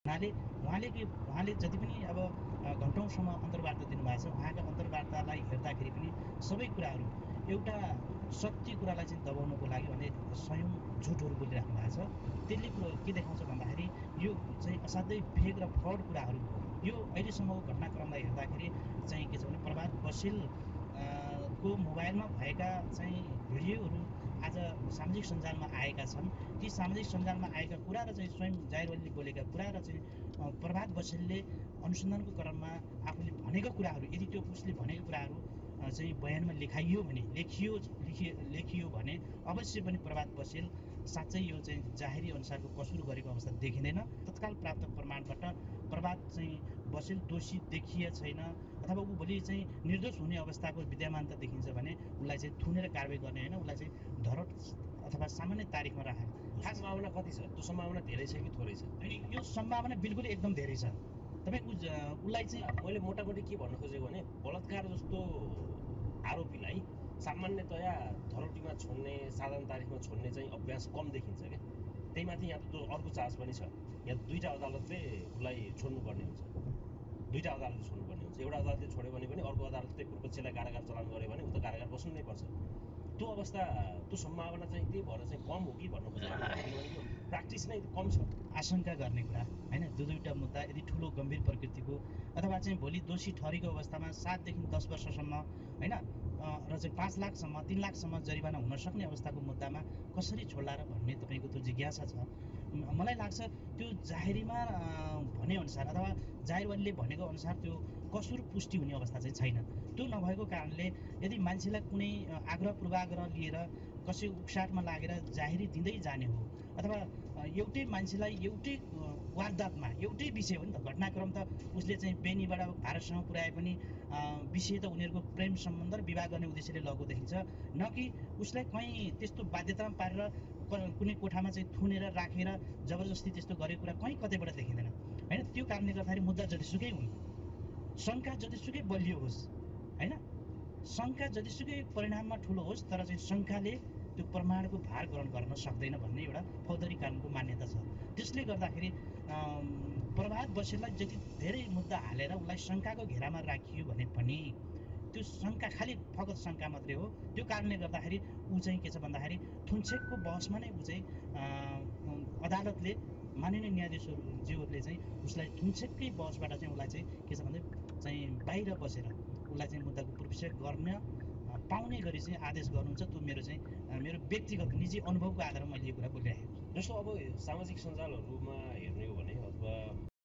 उहाँले जति पनि अब घन्टौँसम्म अन्तर्वार्ता दिनुभएको छ, उहाँका अन्तर्वार्तालाई हेर्दाखेरि पनि सबै कुराहरू एउटा सत्य कुरालाई चाहिँ दबाउनको लागि भने स्वयं झुटहरू बोलिराख्नु भएको छ। त्यसले कुरो के देखाउँछ भन्दाखेरि यो चाहिँ असाध्यै फेक र फ्रड कुराहरू यो अहिलेसम्मको घटनाक्रमलाई हेर्दाखेरि चाहिँ के छ भने प्रभात बसेल को मोबाइलमा भएका चाहिँ भिडियोहरू आज सामाजिक सञ्जालमा आएका छन्। ती सामाजिक सञ्जालमा आएका कुरा र चाहिँ स्वयं जाहेरवालीले बोलेका कुरा र चाहिँ प्रभात बसेलले अनुसन्धानको क्रममा आफूले भनेको कुराहरू यदि त्यो उसले भनेको कुराहरू चाहिँ बयानमा लेखाइयो भने लेखियो भने अवश्य पनि प्रभात बसेल साँच्चै यो चाहिँ जाहेरी अनुसारको कसुर गरेको अवस्था देखिँदैन। तत्काल प्राप्त प्रमाणबाट प्रभात चाहिँ बसेल दोषी देखिए छैन अथवा ऊ भोलि चाहिँ निर्दोष हुने अवस्थाको विद्यमानता देखिन्छ भने उसलाई चाहिँ थुनेर कारबाही गर्ने होइन, उसलाई चाहिँ धरोट अथवा सामान्य तारिखमा राखेर। खास सम्भावना कति छ? त्यो सम्भावना धेरै छ कि थोरै छ? यो सम्भावना बिल्कुल एकदम धेरै छ। तपाईँ उसलाई चाहिँ मैले मोटामोटी के भन्न खोजेको भने बलात्कार जस्तो आरोपीलाई सामान्यतया धरोटीमा छोड्ने, साधारण तारिखमा छोड्ने चाहिँ अभ्यास कम देखिन्छ क्या। त्यही माथि यहाँ त अर्को चार्ज पनि छ। यहाँ दुईवटा अदालतले उसलाई छोड्नुपर्ने हुन्छ, दुईवटा अदालतले छोड्नुपर्ने हुन्छ। एउटा अदालतले छोड्यो भने पनि अर्को अदालतले पूर्वपक्षलाई कारागार चलान गर्यो भने ऊ त कारागार बस्नु नै पर्छ। त्यो अवस्था, त्यो सम्भावना चाहिँ त्यही भएर चाहिँ कम हो कि भन्नु खोजेको, किनभने यो प्र्याक्टिस नै कम छ। आशंका गर्ने कुरा होइन, दुईवटा मुद्दा यदि ठुलो गम्भीर प्रकृतिको अथवा चाहिँ भोलि दोषी ठहरेको अवस्थामा 7 देखि 10 वर्षसम्म होइन र चाहिँ 5 लाखसम्म 3 लाखसम्म जरिवाना हुन सक्ने अवस्थाको मुद्दामा कसरी छोड्ला र भन्ने तपाईँको त्यो जिज्ञासा छ। मलाई लाग्छ त्यो जाहेरीमा भनेअनुसार अथवा जाहेरवालीले भनेको अनुसार त्यो कसुर पुष्टि हुने अवस्था चाहिँ छैन। त्यो नभएको कारणले यदि मान्छेलाई कुनै आग्रह पूर्वाग्रह लिएर कसै उक्साटमा लागेर जाहेरी दिँदै जाने हो अथवा एउटै मान्छेलाई एउटै वारदातमा एउटै विषय हो नि त, घटनाक्रम त उसले चाहिँ बेनीबाट भारतसँग पुर्याए पनि विषय त उनीहरूको प्रेम सम्बन्ध र विवाह गर्ने उद्देश्यले लगेको देखिन्छ, न कि उसलाई कहीँ त्यस्तो बाध्यतामा पारेर कुनै कोठामा चाहिँ थुनेर राखेर जबरजस्ती त्यस्तो गरेको कुरा कहीँ कतैबाट देखिँदैन होइन। त्यो कारणले गर्दाखेरि मुद्दा जतिसुकै हुन्, शङ्का जतिसुकै बलियो होस् होइन, शङ्का जतिसुकै परिणाममा ठुलो होस्, तर चाहिँ शङ्काले त्यो प्रमाणको भार ग्रहण गर्न सक्दैन भन्ने एउटा फौजदारी कानुनको मान्यता छ। त्यसले गर्दाखेरि प्रभात बसेललाई जति धेरै मुद्दा हालेर उसलाई शङ्काको घेरामा राखियो भने पनि त्यो शङ्का खालि फगत शङ्का मात्रै हो। त्यो कारणले गर्दाखेरि ऊ चाहिँ के छ भन्दाखेरि थुन्छेकको बहसमा नै ऊ चाहिँ अदालतले माननीय न्यायाधीशज्यूहरूले चाहिँ उसलाई थुन्छेककै बहसबाट चाहिँ उसलाई चाहिँ के छ भन्दा चाहिँ बाहिर बसेर उसलाई चाहिँ मुद्दाको पूर्विषय गर्न पाउने गरी चाहिँ आदेश गर्नुहुन्छ। त्यो मेरो चाहिँ मेरो व्यक्तिगत निजी अनुभवको आधारमा मैले यो कुरा बोलिरहेको छु। जस्तो अब सामाजिक सञ्जालहरूमा हेर्ने हो